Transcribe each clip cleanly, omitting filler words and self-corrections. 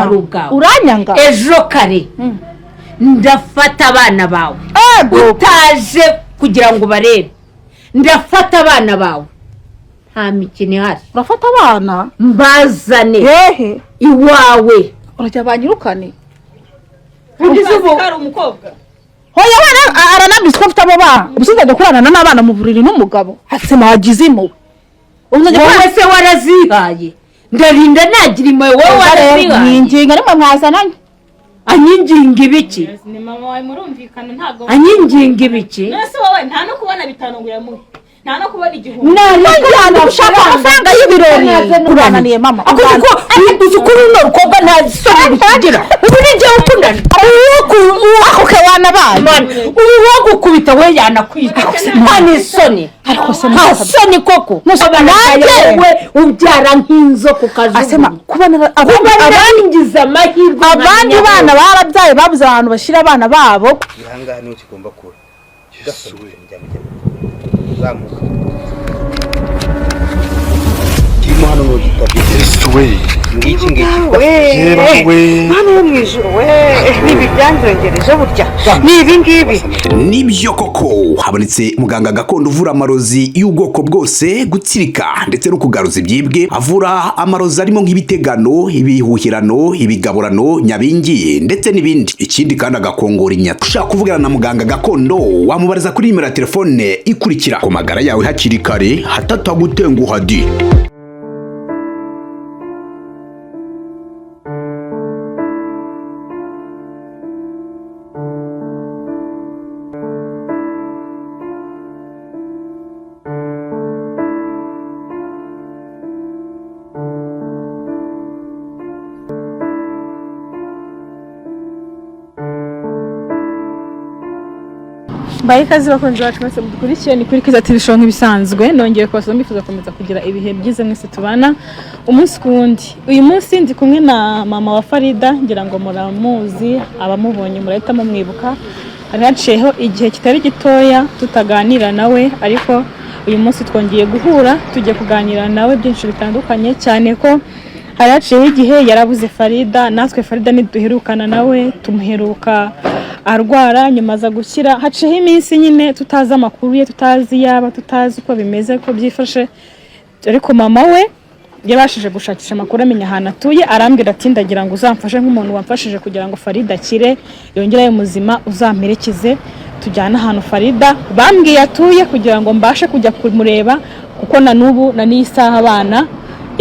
ari ubwawe. Uranyanga. Ejo kare ndafata abana bawe. Utaje kugira ngo barebe, ndafata abana bawe, nta mikino ihari. Urafata abana? Mbazane hehe? Iwawe. Urajya banyirukane. Ugize ubu Ari umukobwa. Hoya, abana aranabizi ko mfite abo bana. Ubu sinzajya kurarana n'abana mu buriri n'umugabo? Ase mwagize impuhwe? Ubu nzajya Wowe kurarana se warazihaye? Ndarinda nagira impuhwe, wowe warazihaye. Mwinginga nimwe mwazananye. Anyinginga ibiki? Ni mama wawe, murumvikana, ntabwo Anyinginga ibiki? None se wowe nta no kubona 5 ngo uyamuhe, nta no kubona 1000? Nareka ushaka amafaranga y'ibirori, urananiye mama. Akoze ko uzi ko runo rukobwa nta soni rukigira. Ubu ni njyewe ukundana Ako ke wanabaye. Ubu wagukubita we yanakwica, nta n'isoni. Ariko se Nta soni koko? Nanjye- Wowe ubyara nk'inzoka Asema ukajugunya. Kuba Kuba naringize amahirwe abandi nkamenya bana ko- barabyaye, babuze ahantu bashyira abana babo. Ahangaha niho kigomba kuba. Uzamuka kirimo hano n'ugitabye. Yesu we! Ngiki ngiki. Yewe we! Mana yo mu ijuru we, nibi byanjongereje burya ni ibi ngibi. Nibyo koko, habonetse muganga gakondo uvura amarozi y'ubwoko bwose, gutsirika ndetse no kugaruza ibyibwe. Avura amarozi arimo nk'ibitegano, ibihuhirano, ibigaburano, nyabingi ndetse n'ibindi. Ikindi kandi agakongora inyata. Ushaka kuvugana na muganga gakondo wamubariza kuri nimero ya telefone ikurikira. Ku magara yawe hakiri kare hatatagutenguha di. Mbaye ikaze bakunzi bacu mwese mudukurikiye, ni kuri Kiza TV Show nk'ibisanzwe. Nongeye kubasaba, mbifuza gukomeza kugira ibihe byiza mwese tubana umunsi ku wundi. Uyu munsi ndi kumwe na mama wa Farida, ngira ngo muramuzi, abamubonye murahita mumwibuka. Hari haciyeho igihe kitari gitoya tutaganira nawe, ariko uyu munsi twongeye guhura, tugiye kuganira nawe byinshi bitandukanye, cyane ko hari haciyeho igihe yarabuze Farida. Natwe Farida ntiduherukana nawe, tumuheruka arwara, nyuma aza gukira. Haciyeho iminsi nyine tutazi amakuru ye, tutazi yaba, tutazi uko bimeze, uko byifashe, ariko mama we yabashije gushakisha amakuru, amenya ahantu atuye, arambwira ati: "Ndagira ngo uzamfashe nk'umuntu wamfashije kugira ngo Farida akire, yongere abe muzima, uzamperekeze tujyane ahantu Farida bambwiye atuye kugira ngo mbashe kujya kumureba, kuko na n'ubu na n'iyi saha abana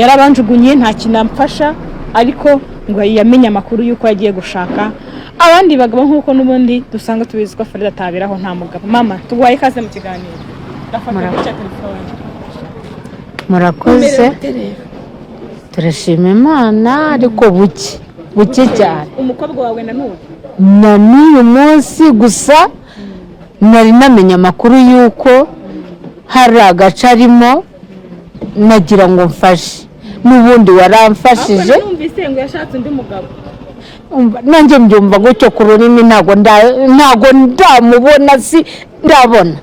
yarabanjugunye, nta kintu amfasha." Ariko ngo yamenye amakuru y'uko yagiye gushaka abandi bagabo, nk'uko n'ubundi dusanga tubizi ko Farida ataberaho nta mugabo. Mama, tuguhaye ikaze mu kiganiro. Ndafata gutya telefone. Murakoze, turashima Imana, ariko buke buke cyane. Umukobwa wawe na n'ubu? Na n'uyu munsi gusa nari namenye amakuru y'uko hari agace arimo, nagira ngo mfashe n'ubundi waramfashije. Ariko numvise ngo yashatse undi mugabo. Umva, nanjye mbyumva gutyo ku rurimi, ntabwo ndamubona, si ndabona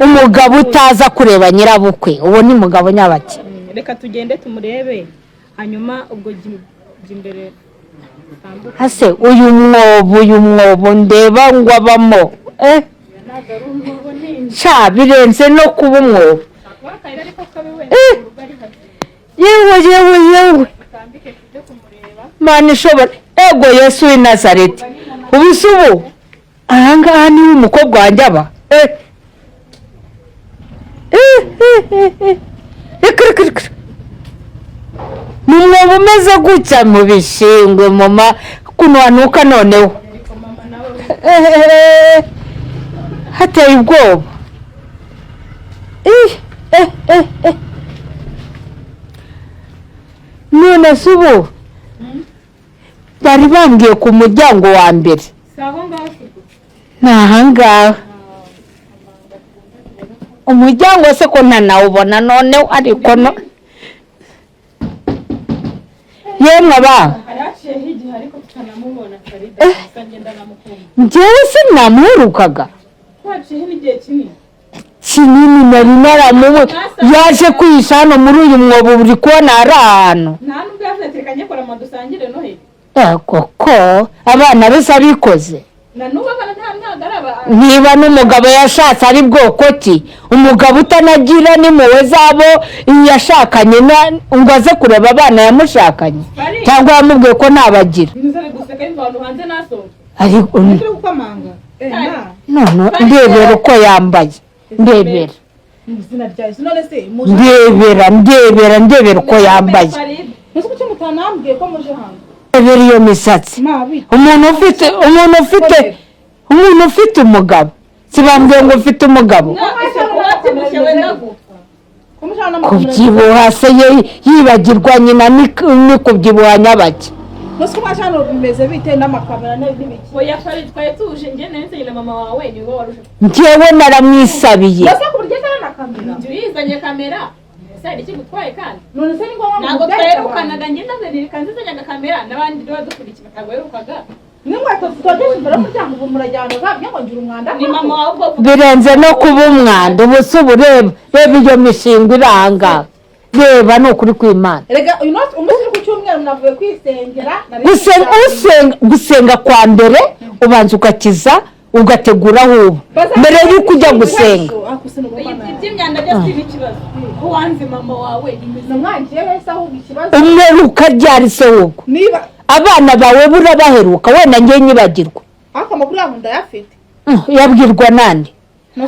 umugabo utaza kureba nyirabukwe, uwo ni mugabo nyabaki? Reka tugende tumurebe, hanyuma ubwo jya imbere utambuke. Ase uyu mwobo ndeba ngo abamo, eh sha, birenze no kuba umwobo. Kuba akayira ariko kabi wenda Eh. urugo ari habi. Yewe yewe yewe! Utambike tujye kumureba. Mana ishobora, ego Yesu w'i Nazareti! Ubu se ubu ahangaha niwe umukobwa wanjye aba? Eh Eh, eh, eh, eh. Reka reka reka, ni umwobo umeze gutya mu bishingwe, mama, kuno hanuka noneho. Eh, eh, eh. Hateye ubwoba. Eh, eh, eh, eh. None se ubu bari bambwiye ku muryango wa mbere. Si aho ngaho se ubwo? Ni ahangaha umuryango se ko ntanawubona noneho? Ariko no yemwe aba Hari haciyeho igihe ariko tutanamubona Farida, gusa ngenda namukunda. Njyewe se namuherukaga? Ko haciyeho n'igihe kinini. Kinini, nari naramubona yaje kwihisha hano muri uyu mwobo uri kubona ari ahantu. Nta nubwo yavuze ati: "Reka njye kurama dusangire Noheli." Koko abana be abikoze. Na n'ubu abana ntabwo ari aba. Niba n'umugabo yashatse ari bwoko ki, umugabo utanagira n'impuhwe zabo yashakanye, ngo aze kureba abana yamushakanye cyangwa yamubwiye ko ntabagira. Ari guseka yumva abantu hanze nasohoka. Ariko Turi gukomanga. Ma. None ndebera uko yambaye, ndebera. Mu izina rya Yesu, none se muje? Ndebera, ndebera, ndebera uko yambaye. Ese kuki mutanambwiye ko muje hano? Ndebera iyo misatsi. Ma bi. Umuntu ufite umugabo, sibambwiye ngo ufite umugabo? Wabyibushye wenda gupfa. Ko muje hano n'amakamera? Kubyibuha se yibagirwa nyina ni kubyibuha nyabake? Ese ko mwaje hano bimeze bite n'amakamera n'ibiki? Oya Farid, twari tuje, njye nari na mama wawe, ni wowe waruje. Njyewe naramwisabiye. Ese ku buryo azana na kamera? Njye uyizanye kamera ese hari ikigutwaye kandi? None se ni ngombwa ngo Ntabwo mubyereke abantu? twaherukanaga, njye ndazanira nzizanye agakamera n'abandi badukurikiye ntabwo baherukaga. N'inkweto zitogeje imbere y'umuryango, ubu murajyana zabyo ngo ngira umwanda? Ni mama wawe ubwo. Birenze no kuba umwanda. Ubu se ubu reba, reba iyo mishinga iri ahangaha, reba, ni ukuri kw'Imana. Erega uyu munsi, umunsi uri ku cyumweru, navuye kwisengera nari Gusenga, usenga, gusenga kwa mbere ubanza ugakiza, ugategura aho uba mbere y'uko ujya gusenga. Iby'imyanda byose si ikibazo, ko wanze mama wawe bimeze Namwangiye wese, ahubwo ikibazo Umweruka ryari se ubwo? Niba Abana bawe burabaheruka? Wenda njye nyibagirwa. Ariko amakuru yabo ndayafite. Uyabwirwa nande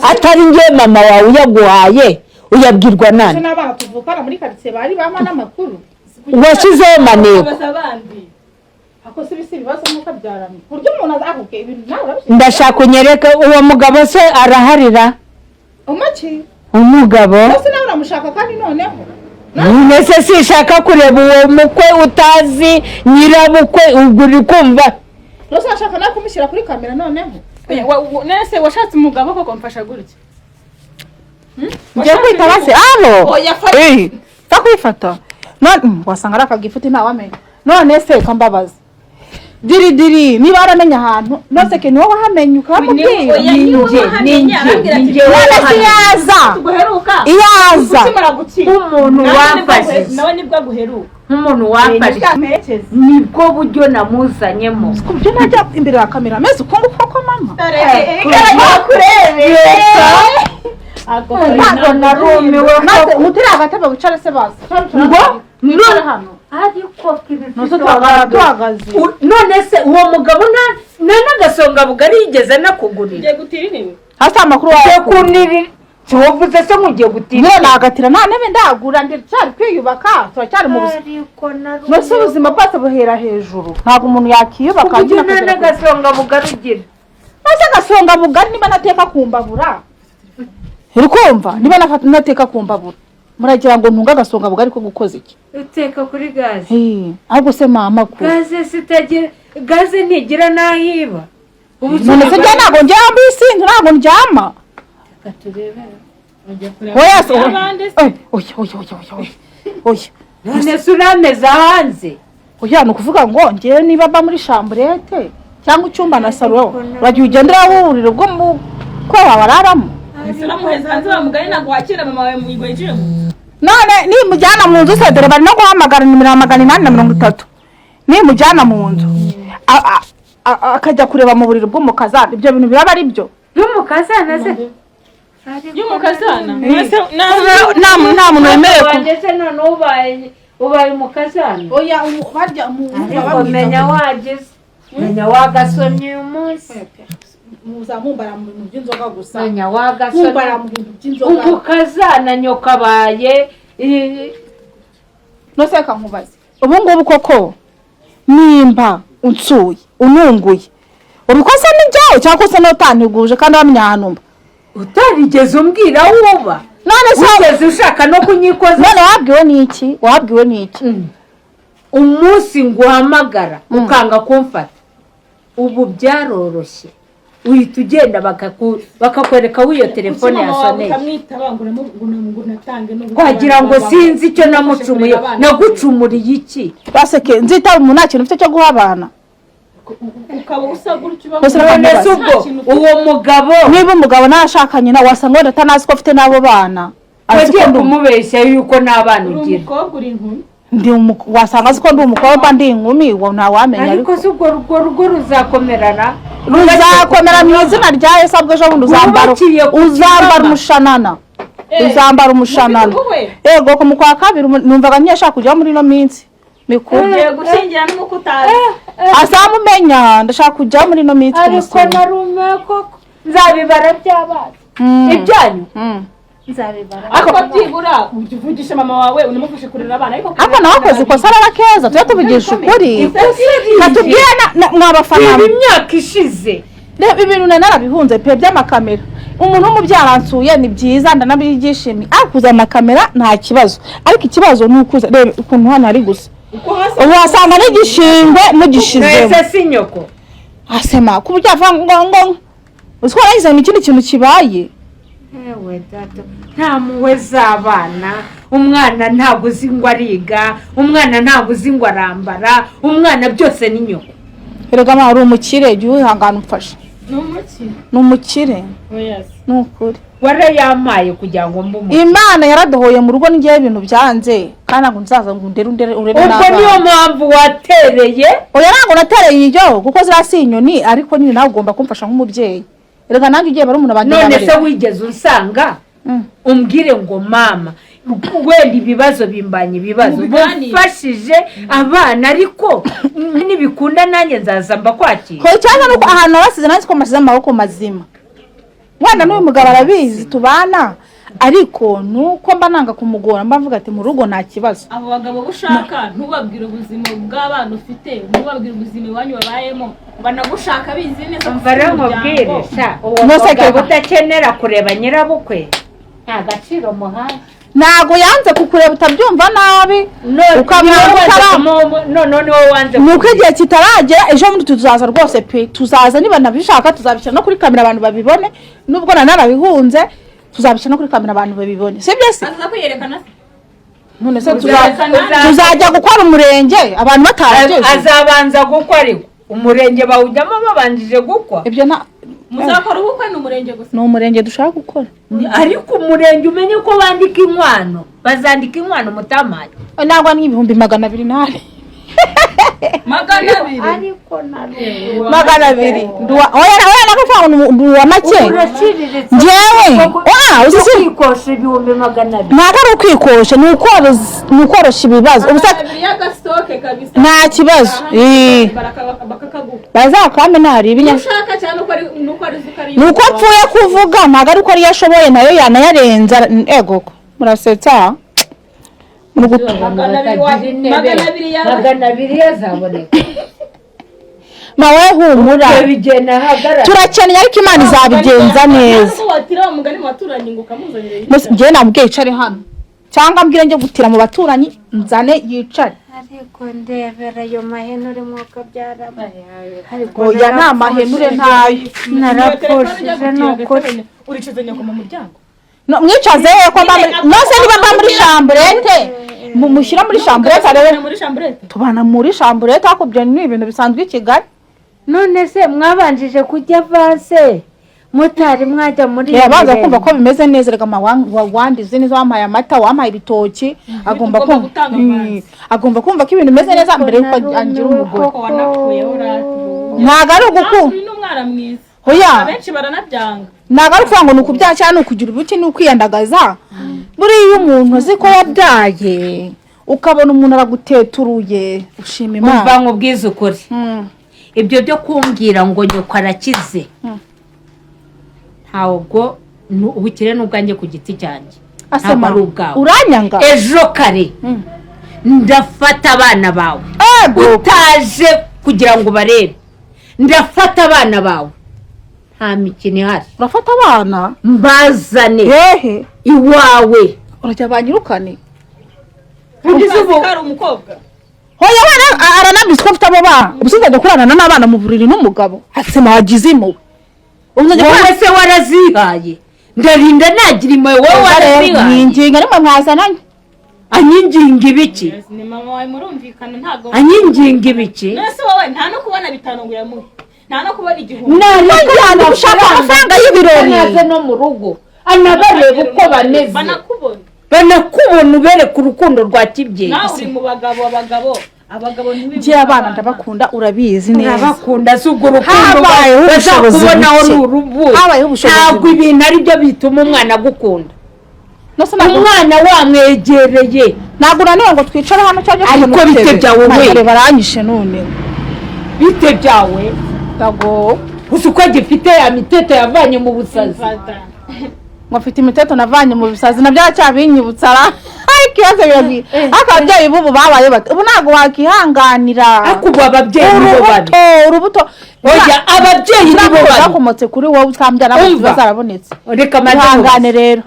atari njye mama wawe uyaguhaye? Uyabwirwa Ese nande? n'abana tuvukana muri karitsiye bari bampa n'amakuru. Washyizeho maneko. Abaza abandi. Ako si bisi ibibazo nk'uko abyarana ku buryo umuntu aza akubwiye ibintu nawe urabishyize. Ndashaka unyereke uwo mugabo se araharira. Umaki? Umugabo. Ese nawe uramushaka kandi noneho? Mbese sinshaka kureba uwo mukwe utazi nyirabukwe, ubwo uri kumva? Rwose urashaka nawe kumushyira kuri kamera noneho? Nese washatse umugabo koko? Mfasha gutya. Ngiye kwitaba se alo. Oya Farid. Eh, pfa kwifata none wasanga ari akagifuti, ntawamenya. None se kambabaza, Diridiri niba waramenya ahantu nose ke niwowe wahamenye ukamubwira? Oya, niwe wahamenye, arambwira ati Ninjye. None se yaza guheruka iyaza ukimara gukira Nk'umuntu Nawe nibwo wamfashije. Nawe nibwo aguheruka. Nk'umuntu wamfashije, Mperekeze. nibwo buryo namuzanyemo. Ku buryo najya imbere ya kamera ameze uko nguko ko mama? Ntabwo narumiwe. Maze mutiri agatebe wicare se bazi. Ngo Mwicare hano. Ariko Nose tuhagara tuhagaze. None se uwo mugabo nta n'agasonga bugari yigeze anakugurira? Ngiye gutira intebe. Hasi amakuru Ugiye wawe kuniri siwovuze se ngo ugiye gutira? Nyine nagatira, nta ntebe ndagura, ndacyari kwiyubaka, turacyari mu buzima. Ariko Nose ubuzima bwose buhera hejuru, ntabwo umuntu yakiyubaka kuburyo nyine nta akagera n'agasonga bugari ugira. Maze agasonga bugari, niba nateka ku mbabura, uri kumva, niba nateka ku mbabura, muragira ngo ntunge agasonga bugari ko gukoza iki? Uteka kuri gaze? Hey, ahubwo se mama ko Gaze sitagira, gaze ntigira n'aho iba. Ubu None se njye ntabwo ndyama isi, ntabwo ndyama. Oya se, oya. Abandi se. Oya, oya, oya, oya, oya, oya. None se urameze hanze? Oya, ni ukuvuga ngo ngewe niba mba muri chambrette cyangwa icyumba na salon, uragiye ugendera wurira ubwo mu ko wawe araramo. Uramuheza hanze bamugani, ntabwo wakira mama wawe mu ngo yinjire mu nzu. None nimujyana mu nzu se, dore bari no guhamagara nimero ya 830, nimujyana mu nzu akajya kureba mu buriri bw'umukazana, ibyo bintu biraba ari byo? Y'umukazana se? Y'umukazana. Nta muntu wemerewe ku Wanjye se none ubaye umukazana? Oya, barya Ariko menya wagize, menya wagasomye uyu munsi. Muzamumbara mu bintu by'inzoga gusa. Menya Mumbara wagasomye. mu bintu by'inzoga. Umukazana nyoka abaye Nose reka nkubaze, ubu ngubu koko nimba unsuye ununguye, ubikoze n'ibyawe cyangwa se n'utanteguje kandi wamenya ahantu mba? Utarigeze umbwira aho uba. None se Wigeze ushaka no kunyikoza? None wabwiwe n'iki? Wabwiwe n'iki? Umunsi nguhamagara ukanga kumfata, ubu byaroroshye, uhita ugenda bakakwereka aho iyo telefone Kuki mama wawe yasoneye. utamwitaba ngo natange no Wagira ngo sinzi icyo namucumuye. Nagucumuriye iki? Baseke nzitaba umuntu nta kintu ufite cyo guha abana. Ukaba usa gutyo uba Gusa reka None se nkubaze. ubwo uwo mugabo Niba umugabo nashakanye nawe, wasanga wenda atanazi ko afite n'abo bana, azi ko wagiye ndi kumubeshya yuko n'abana Uri ugira? umukobwa, uri inkumi. Ndi wasanga azi ko ndi umukobwa, ndi inkumi, uwo ntawamenya. Ariko Ariko si urwo rugo, rugo ruzakomerana? Ruzakomera mu izina rya Yesu. Ahubwo ejo bundi uzambara Wubakiye ku uzambara kinyoma. umushanana, uzambara umushanana. Mufite ubukwe? Yego, ku mu kwa kabiri numvaga nkiyashaka kujya muri ino minsi mikuru. Ugiye gushyingira n'umukwe utazi? Azamumenya, ndashaka kujya muri ino minsi Ariko kumusura. Narume koko, nzabibara by'abana ibyanyu, nzabibara. Ariko byibura uvugisha mama wawe, unamufashe kurera abana, ariko Ariko nawe akoze ikosa, araba keza, tujye tuvugisha ukuri, katubwire mwabafana. Ibi myaka ishize. Reba, ibintu nari narabihunze pe by'amakamera. Umuntu w'umubyara ansuye ni byiza, ndanabyishimiye, ariko kuzana amakamera nta kibazo, ariko ikibazo ni ukuza reba ukuntu hano hari gusa. Ubu wasanga n'igishingwe mugishizemo. Mwese si nyoko. Asema ku buryo avuga ngo uzi ko warangiza ngo ikindi kintu kibaye. Ewe data, nta mpuhwe z'abana. Umwana ntabwo uzi ngo ariga, umwana ntabwo uzi ngo arambara, umwana byose ni nyoko. Erega mama, uri umukire, jya wihangana umfashe. Ni umuki? Ni umukire. Oya. Ni ukuri. Warayampaye kugira ngo mbe umukire. Imana yaradohoye mu rugo n'igihe ibintu byanze, kandi ntabwo nzaza ngo ndere undere urere Ubwo n'abana. Niyo mpamvu watereye. Oya, ntabwo natereye iyo, kuko ziriya si inyoni, ariko nyine nawe ugomba kumfasha nk'umubyeyi. Erega nanjye ugiye barumuna banjye None se ndabarera. wigeze unsanga umbwire ngo mama, wenda ibibazo bimbanye ibibazo, Mubiganire. mufashije abana, ariko nibikunda nanjye nzaza mbakwakira. Ko cyangwa nuko ahantu nabasize nanjye ko mbasize amaboko mazima, wenda n'uyu mugabo arabizi tubana, ariko nuko mba nanga kumugora, mba mvuga ati mu rugo nta kibazo. Abo bagabo ushaka, ntubabwire ubuzima bw'abana ufite, ntubabwire ubuzima iwanyu babayemo, banagushaka bizi neza ko Umva ufite rero umuryango. nkubwire sha, uwo Mwese mugabo keba. udakenera kureba nyirabukwe nta gaciro muhaye. Ntago yanze kukureba, utabyumva nabi. None Ukamwanga niwe wanze none niwe wanze. Ni uko igihe kitaragera. Ejo bundi tuzaza rwose pe, tuzaza niba nabishaka tuzabishyira no kuri kamera abantu babibone. Nubwo na narabihunze, tuzabishyira no kuri kamera abantu babibone, sibyo se? Aza kwiyerekana se? None se Uzerekana- tuzajya gukora umurenge abantu batarageze? Azabanza gukwa, ariko umurenge bawujyamo babanjije gukwa. Ibyo nta Muzakora ubukwe? Ni umurenge gusa? Ni umurenge dushaka gukora. Ariko umurenge umenye ko bandika inkwano, bazandika inkwano mutamaye. Nangwa n'200,000 ntari. 200? Ariko naruwe. 200 oya oya, nakuvuga ngo ndi uwa make. Uraciriritse. Njyewe oya, uzi si Kwikosha 200,000. Ntabwo ari ukwikosha, ni ukoroshya ibibazo. Ubu se 200 y'agasitoke kabisa. Nta kibazo. Bakakaguha. Bazakame ntari ibinya. Ushaka cyane uko ari nuko ari uko ari. Ni uko mpfuye kuvuga, ntabwo ari uko ariyo ashoboye, nayo yanayarenza. Ego ko murasetsa muri gutu. 200 200 yawe. 200 yazaboneka. Mawe humura. Igihe nahagarara. Turakennye, ariko Imana izabigenza neza. Ntabwo watira wa mugani mu baturanyi ngo ukamuzanire. Mbese njyewe namubwiye yicare hano, cyangwa mbwire njye gutira mu baturanyi nzane yicare. Ariko ndebera ayo mahenure mwuka byarama. Oya, nta mahenure, ntayo. Narapfushije ni ukuri. Uricaza nyoko mu muryango. No, mwicaze he ko mba muri nose? Niba mba muri chambrette, mushyira muri chambrette arebe. Muri chambrette? Tubana muri chambrette, ariko ibyo ni ibintu bisanzwe i Kigali. None se mwabanjije kujya avance mutari mwajya muri Yabanza iyi kumva ko bimeze neza. Reka ma wandize neza, wampaye amata, wampaye ibitoki, agomba Ugomba kumva gutanga avance. Agomba kumva ko ibintu bimeze neza mbere yuko Narumiwe angira umugore. Ko wanapfuyeho rati. Ntabwo ari uguku Uri n'umwana mwiza. Oya. Abenshi baranabyanga. Ntabwo ari ukuvuga ngo ni ukubyara cyangwa ni ukugira ubuki, ni ukwiyandagaza. Buriya iyo umuntu azi ko yabyaye, ukabona umuntu araguteturuye, ushima Umva Imana. nkubwize ukuri, ibyo byo kumbwira ngo nyoko arakize, ntabwo ubukire ni ubwanjye ku giti cyanjye, ntabwo Asema ari ubwawe. Uranyanga. Ejo kare ndafata abana bawe. Ego. Utaje kugira ngo ubarebe, ndafata abana bawe, nta mikino ihari. Urafata abana? Mbazane. Hehe? Iwawe. Urajya banyirukane? Ugize ubu Ari umukobwa. Hoya, abana aranabizi ko mfite abo bana. Ubu sinzajya kurarana n'abana mu buriri n'umugabo? Asema wagize impuhwe, ubu nzajya Wowe kurarana se warazihaye? Ndarinda nagira impuhwe, wowe warazihaye. Mwinginga nimwe mwazananye. Anyinginga ibiki? Ni mama wawe, murumvikana, ntabwo Anyinginga ibiki? None se wowe nta no kubona 5 ngo uyamuhe, nta no kubona 1000? Nareka gushaka amafaranga y'ibirori. Naze no mu rugo anabareba uko bameze. Banakubona. Banakubona ubereka urukundo rwa kibyeyi. Nawe uri mu bagabo, abagabo abagabo ntibibuka. Njye abana ndabakunda, urabizi neza. Urabakunda si ubwo rukundo Habayeho ubushobozi bazakubonaho buke. ni urubu. Habayeho ubushobozi Ntabwo buke. ibintu ari byo bituma umwana agukunda. Nose ntabwo Umwana wamwegereye. Ntabwo unaniwe ngo twicare hano cyangwa Ariko bite byawe we? Baranyishe none. Bite byawe? Ndago. Uzi uko agifite ya miteto yavanye mu busazi? Ngo mfite imiteto navanye mu bisazi, nabyo aracyabinyibutsa ra. Ariko ibibazo biragwira. Ariko ababyeyi b'ubu babaye bate? Ubu ntabwo wakihanganira. Ariko ubu ababyeyi nibo babi. Urubuto, urubuto. Oya, ababyeyi nibo Ntabwo babi. Zakomotse kuri wowe utambyara Umva. ziba zarabonetse. Reka manze Ihangane nkubaze. rero.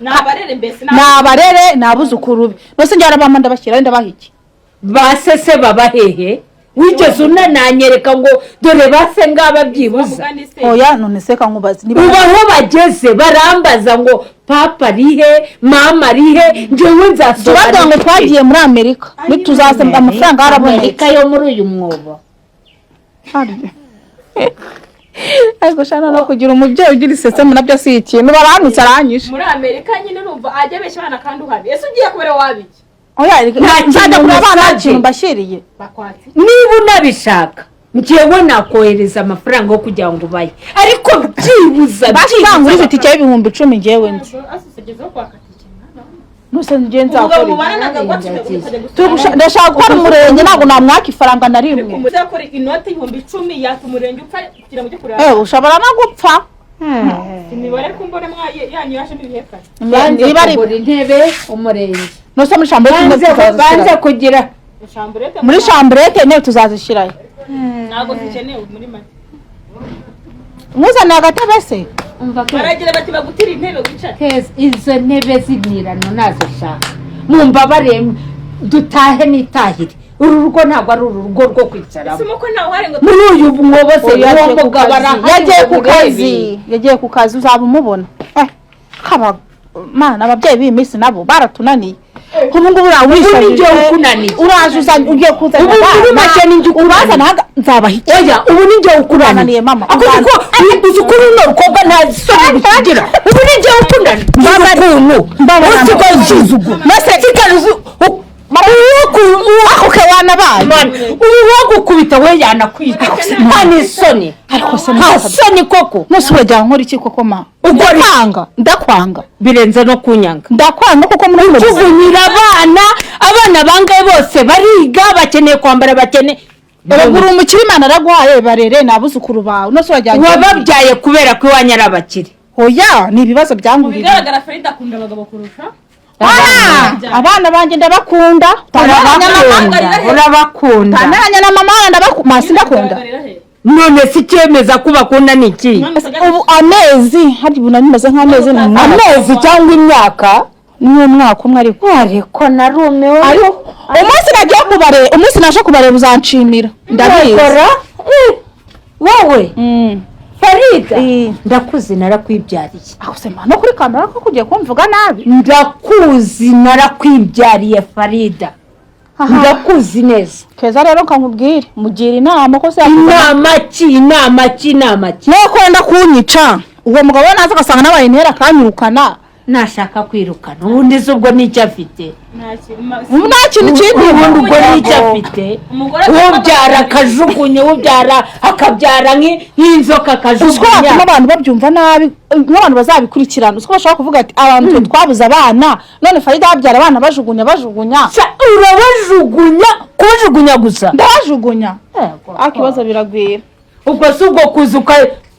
Ni abarere mbese. Ni abarere, ni abuzukuru be. Nose njye arabampa, ndabashyira, ndabaha iki? Ba se baba hehe? Wigeze unananyereka ngo dore ba se ngaba byibuza? Oya, none se kankubaze niba Ubu aho bageze barambaza ngo papa arihe, mama arihe, njyewe nzasobanura. Turavuga ngo twagiye muri Amerika, nituzasema amafaranga yarabonetse. Amerika yo muri uyu mwobo? Ariko shana, no kugira umubyeyi ugira iseseme nabyo si ikintu. Barantutse, aranyishe. Muri Amerika nyine urumva ajya abeshya abana kandi uhari. Ese ugiye kubera wabiki? Oya, Nta nzajya kintu kureba abana, nta musabye. kintu mbashyiriye. Bakwatse. Niba unabishaka, njyewe nakohereza amafaranga yo kugira ngo ubaye, ariko byibuza Basi itike y'10,000 njyewe nzi. Asusegezeho kwaka tike. Nuse njye Umugabo nzakora mubana iki? ntabwo agwatse ukajya gusura. Ndashaka gukora umurenge, ntabwo namwaka ifaranga na rimwe. Uzakora inoti 10,000 yaka umurenge upfa kugira ngo ujye kureba. Eh, ushobora no gupfa. Imibare ko mbona yanyu yajemo ibihekane. Banze Niba ari kugura intebe umurenge. Nuse muri chambrette intebe Banze tuzazishyirayo? kugira Chambrette. Muri chambrette intebe tuzazishyirayo. Ntabwo zikenewe muri make. Mwuzaniye agatebe se? Umva ko Baragira bati bagutira intebe wicare. Keza, izo ntebe z'intirano nazishaka, mumbabare dutahe nitahire. Uru rugo ntabwo ari urugo rwo kwicaramo. Ese ko ntawe uhari ngo Muri uyu mwobo se? Oya, Uwo yagiye ku mugabo kazi. arahari Yagiye ngo ku murebe. kazi, yagiye ku kazi, uzaba umubona. Eh, kaba mana, ababyeyi b'iyi minsi nabo baratunaniye. Ubu ngubu urawisha. Ubu ni njyewe ukunaniye. Uraje uzanye, ugiye kuzana Ubu muri make ni njye ukunaniye. Urazana nzabaha iki? Oya, ubu ni njyewe ukunaniye. Urananiye, mama. Ako uzi ko uzi ko runo rukobwa nta soni rukigira. Ubu ni njyewe ukunaniye ukuntu Mbabara. uzi ko nsuzugura Mase ako ke wanabaye. Ubu wagukubita we yanakwica, nta n'isoni. Ariko se Nta soni koko. Nose urajya nkora iki koko ma? Ukora iki? Ndakwanga, ndakwanga. Birenze no kunyanga. Ndakwanga kuko muri ubu Tugunyira abana, abana bangahe bose bariga, bakeneye kwambara, bakeneye. Erega uri umukire, Imana araguhaye, barere, ni abuzukuru bawe. Nose urajya Wababyaye kubera ko iwanyu ari abakire? Oya, ni ibibazo Mu byangwiriye. bigaragara Farida akunda abagabo kurusha Abana banjye ndabakunda. Urabakunda, urabakunda. Tanaranya na mama, ndabakunda, masi ndakunda. Garagarira he? None si icyemeza ko bakunda ni iki? Ubu amezi hari, ubu nari maze nk'amezi ni umwaka. Amezi cyangwa imyaka? Ni umwaka umwe ariko. Ariko narumiwe. Ariko umunsi nagiye kubareba, umunsi naje kubareba uzanshimira, ndabizi. Ndabikora. Wowe Farida, Eh. ndakuzi, narakwibyariye. Aho se ma, no kuri kamera ko kugiye kumvuga nabi? Ndakuzi, narakwibyariye Farida, ndakuzi neza. Keza rero kankubwire, mugira inama ko se Inama ki? Inama ki? Inama ki? Nuko wenda kunyica, uwo mugabo we naza agasanga nabaye intera akanyirukana. Nashaka kwirukana, ubundi se ubwo n'icyo afite? Nta kintu Nta kintu kindi. Ubundi ubwo n'icyo afite? Umugore Ubyara akajugunya, ubyara akabyara nk'inzoka Uzi ko watuma akajugunya. abantu babyumva nabi, nk'abantu bazabikurikirana, uzi ko bashobora kuvuga ati abantu twe twabuze abana, none Farida babyara abana bajugunya bajugunya. Sha, urabajugunya, kubajugunya gusa. Ndabajugunya, ariko ibibazo biragwira. Ubwo si ubwo kuza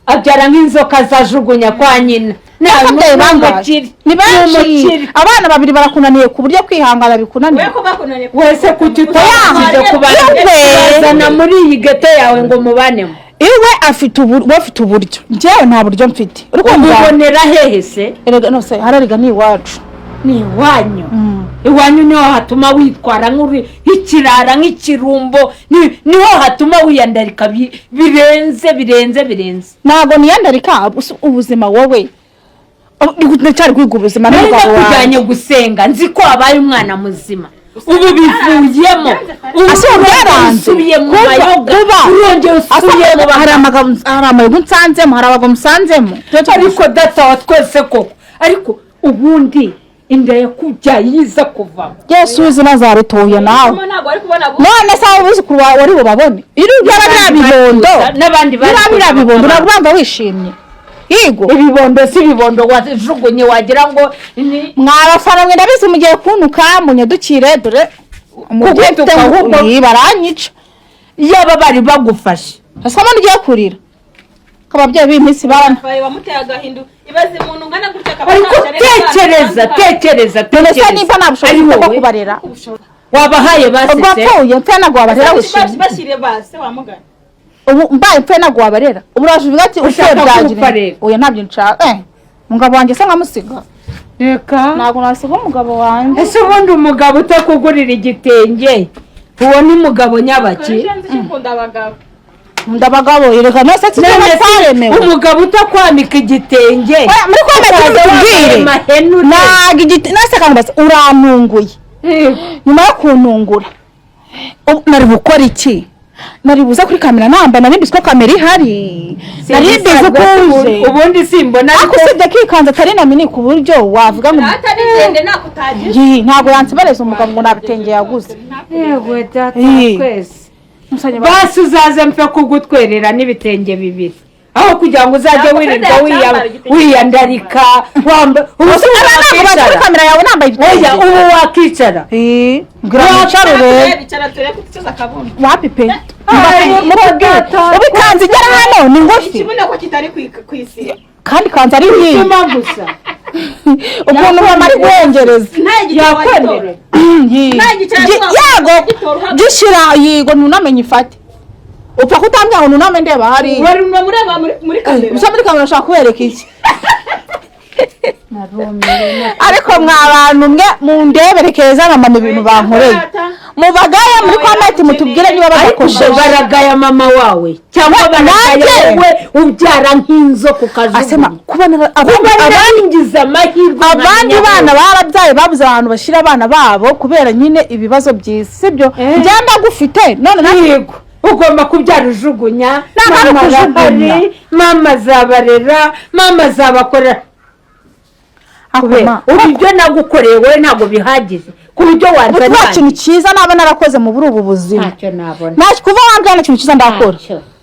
abyara nk'inzoka zajugunya kwa nyina. Ababyeyi bangahe? N'umukire. Ni benshi. N'umukire. Abana babiri barakunaniye ku buryo kwihangana bikunaniye? We ko bakunaniye. Wese kuki utabashije kubazana muri iyi geto yawe ngo mubanemo? Iwe afite ubu, we afite uburyo, njyewe nta buryo mfite, uri kumva? Ubibonera hehe se? Erega nose hararega ni iwacu. Ni iwanyu? Iwanyu niho hatuma witwara nk'uri nk'ikirara, nk'ikirumbo, niho hatuma wiyandarika birenze birenze birenze. Ntabwo niyandarika, ubuzima wowe ndacyari kwiga ubuzima Nari n'umugabo wawe. nakujyanye gusenga nzi ko wabaye umwana muzima, ubu bivuyemo, ubu Ase byaranze. usubiye mu mayoga, urongeye usubiye mu Hari bagabo. amagabo, hari amayoga nsanzemo, hari abagabo musanzemo. Ariko data wa twese koko, ariko ubundi Inda yakubyaye iza kuvamo. Yesu uzi nazarutuye nawe. Ntabwo wari kubona None se abo buzukuru bawe wari bubabone? Yaba biriya bibondo, N'abandi bari biriya biriya bibondo, ntabwo urumva wishimye? Yego. Ibibondo si ibibondo wajugunye, wagira ngo ni Mwabafana mwe, ndabizi mugiye kuntuka, munyadukire, dore umubyeyi Kugutuka mfite ahubwo- ngo baranyica. Yaba bari bagufashe. Ese mbona ugiye kurira ko ababyeyi b'iyi minsi bara Wamuteye agahinda. Ibaze umuntu ungana gutya akaba Ariko ntacyo arera abana. tekereza, tekereza, None se tekereza. nimba nta bushobozi Ari bwo wowe kubarera, wabahaye ubwo basetse. apfuye mpfe ntabwo wabarera wishimye? Bashyiriye base wamugana. Ubu mbaye mpfe ntabwo wabarera? Ubu uraje uvuga ati upfuye Ushaka byagira gupfa rero. Oya, ntabyo nshaka. Umugabo wanjye se nkamusiga? Reka. Ntabwo nasiga umugabo wanjye. Ese ubundi umugabo utakugurira igitenge, uwo ni mugabo nyabaki? Ukunda abagabo. Ndabagabo reka nose None tujye se twaremewe. Umugabo utakwambika igitenge, Oya, muri comment ukaza mutubwire. wambaye mahenure. Ntabwo igiti nase kangubaza, urantunguye. Nyuma yo kuntungura, ubu nari bukora iki? Nari buze kuri kamera namba, nari mbizi ko kamera ihari, nari mbizi ko uje. Ubundi simbona. Ariko usibye ko ikanzu atari na mini ku buryo wavuga ngo Atari ndende nako utagira. Yi, ntabwo yansibareza umugabo ngo nta bitenge yaguze. Yewe data. Ii. Twese basi uzaze mpfe kugutwerera n'ibitenge bibiri, aho kugira ngo uzajye Ntabwo wirirwa Freda yacyambara igitenge. wiyandarika wamba ubu se Aba ntabwo bazi kuri wakicara? kamera yawe nambaye Oya. ibitenge. Ubu wakicara? Ii, mbwira mwicare urebe. Bicara turebe ko uticaza akabuno. Wapi pe, mutubwire, ubu ikanzu igera hano ni ngufi. Ikibuno ko kitari ku isi. Kandi ikanzu ari nkiyi. Bituma gusa. Ukuntu mama ari guhengereza. Yakwemera. Yego, gishyira yego, ntunamenye ifate, upfa kutambwira ngo nuname ndeba hariya. Wari unamureba muri kamera. Gusa muri kamera ushaka kubereka iki? Ariko mwa bantu mwe, mundebere keza na mama ibintu bankoreye, mubagaye muri comment, mutubwire niba Ariko ubwo badakosheje. baragaya mama wawe cyangwa baragaya Nanjye. wowe ubyara nk'inzoka Asema ukajugunya? kuba Kuba abandi naringize amahirwe abandi nkamenya bana barabyaye babuze ahantu bashyira abana babo kubera nyine ibibazo by'isi, sibyo? Ngenda gufite none nanjye. Yego, ugomba kubyara ujugunya. Ntabwo ari Mama ukujugunya. arahari, mama azabarera, mama azabakorera. Akoma. Ubu ibyo nagukoreye wowe ntabwo bihagije ku buryo Ubu wanzana? nta kintu cyiza naba narakoze mu buri ubu buzima. Ntacyo nabona. Nta kuva wambwira, nta kintu cyiza ndakora. Ntacyo.